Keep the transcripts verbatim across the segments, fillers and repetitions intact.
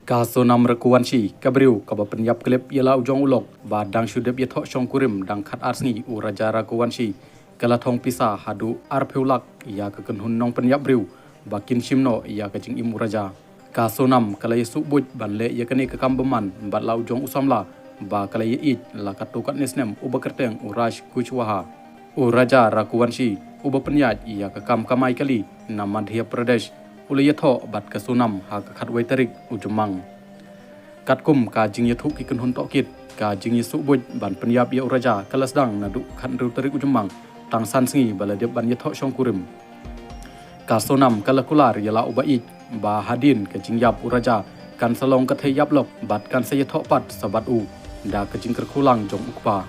Ka Sonam Raghuvanshi, ka briew kaba pynïap klip ïa la u jong u lok ba dang shu dep ïathoh shongkurim dang khatar sngi, u Raja Raghuvanshi ka la thong pisa haduh arphew lak ïa ka kynhun nongpynïap briew ba kin shim noh ïa ka jingim u Raja. Ka Sonam ka la ïasuh buit ban leh ïa kane ka kam bymman bad la u jong u samla ba ka la ïaieit la katto katne snem, uba kyrteng u Raj Kushwaha. U Raja Raghuvanshi, uba pynïaid ïa ka kam kamai kali na Madhya Pradesh, u la ïathoh bad ka Sonam ha ka khatwei tarik u Jymmang. Katkum ka jingïathuh ki kynhun tohkit, ka jingïasuh buit ban pynïap ïa u Raja ka la sdang naduh khathynriew tarik u Jymmang, tang san sngi ba la dep ban ïathoh shongkurim. Ka Sonam ka la kular ïa la u baieit ba hadien ka jingïap u Raja kan sa long ka thei ïap lok bad kan sa ïathoh pat sa bad u da ka jingkyrkhu lang jong u kpa.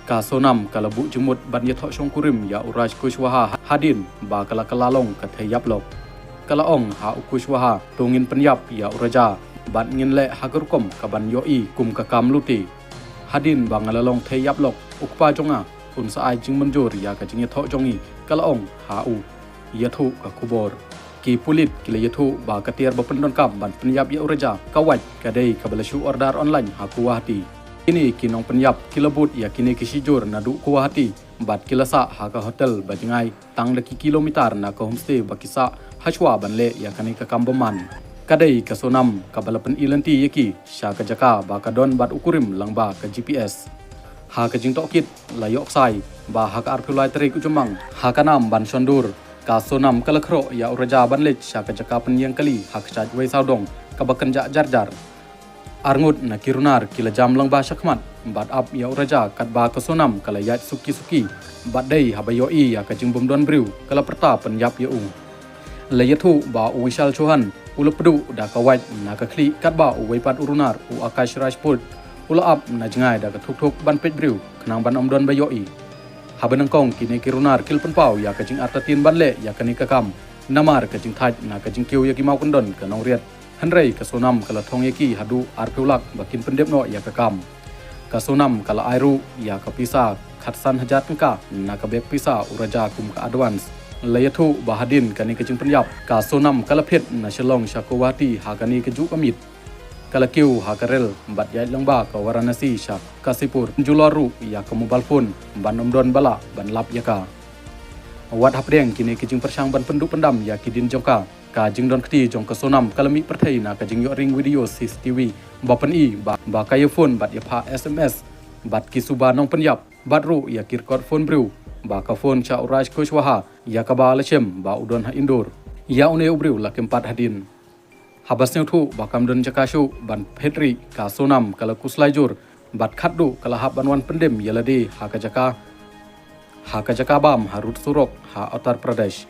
Ka Sonam ka la buh jingmut ban ïathoh shongkurim ïa u Raj Kushwaha hadien ba ka la kylla long ka thei ïap lok. Ka la ong ha u Kushwaha, to ngin pynïap ïa u Raja bad ngin leh ha ka rukom kaban ïohi kum ka kam lute. Hadien ba nga la long thei ïap lok, u kpa jong nga un sa ai jingmynjur ïa ka jingïathoh jong ngi, ka la ong ha u. Ïathuh ka khubor. Ki pulit ki la ïathuh ba ka tiar ba pyndonkam ban pynïap ïa u Raja ka wait ka dei kaba la shu order online ha Guwahati. Kine ki nongpynïap ki la bud ïa kine ki shijur naduh Guwahati bad ki la sah ha ka hotel ba jngai tang da ki kilometer na ka homestay ba ki sah hashwa ban leh ïa kane ka kam bymman. Ka dei ka Sonam kaba la pyni lynti ïa ki sha ka jaka ba ka don bad u kurim lyngba ka G P S. Ha ka jingtohkit la ïohsngew ba ha ka arphew lai tarik u Jymmang, ha ka nam ban shon dur, ka Sonam ka la khroh ïa u Raja ban leit sha ka jaka pynïeng kali ha ka kjat wei sawdong kaba kynjah jar jar. Arngut na ki runar ki la jam lyngba shakhmat bad ap ïa u Raja katba ka Sonam ka la ïaid suki suki bad dei haba ïohi ïa ka jingbymdon briew ka la pyrta pynïap ïa u. La ïathuh ba u Vishal Chauhan u la pduh da ka wait na ka khlieh katba uwei pat u runar, u Akash Rajput, u la ap na jngai da ka thuk thuk ban peit briew khnang ban ym don ba ïohi. Haba nyngkong kine ki runar ki la pynpaw ïa ka jingartatien ban leh ïa kane ka kam namar ka jingthait na ka jingkiew ïa ki mawkyndon ka nongriat. Hynrei ka Sonam ka la thong ïa ki haduh arphew lak ba kin pyndep noh ïa ka kam. Ka Sonam ka la ai ruh ïa ka pisa khatsan hajar tyngka na ka bag pisa u Raja kum ka advance. La ïathuh ba hadien kane ka jingpynïap, ka Sonam ka la phet na Shillong sha Guwahati ha kane kajuh ka miet. Ka la kiew ha ka rel bad ïaid lyngba ka Varanasi sha Kashipur, julor ruh ïa ka mobile phone ban ym don ba lah ban lap ïa ka. Wat hapdeng kine ki jingpyrshang ban pynduh pyndam ïa ki dien jong ka, ka jingdon kti jong ka Sonam ka la mih pyrthei na ka jingïoh ring video C C T V ba pyni ba, ba ka ïa phone bad ïa phah S M S bad ki suba nongpynïap, bad ruh ïa ki record phone briew ba ka phone sha u Raj Kushwaha ïa kaba la shem ba u don ha Indore. Ïa une u briew la kem pat hadien. Haba sngewthuh ba kam don jaka shuh ban phet rieh, ka Sonam ka la khuslai jur bad khatduh ka la hap ban wan pyndem ïa lade ha ka jaka, ha ka jaka bam ha rud surok ha Uttar Pradesh.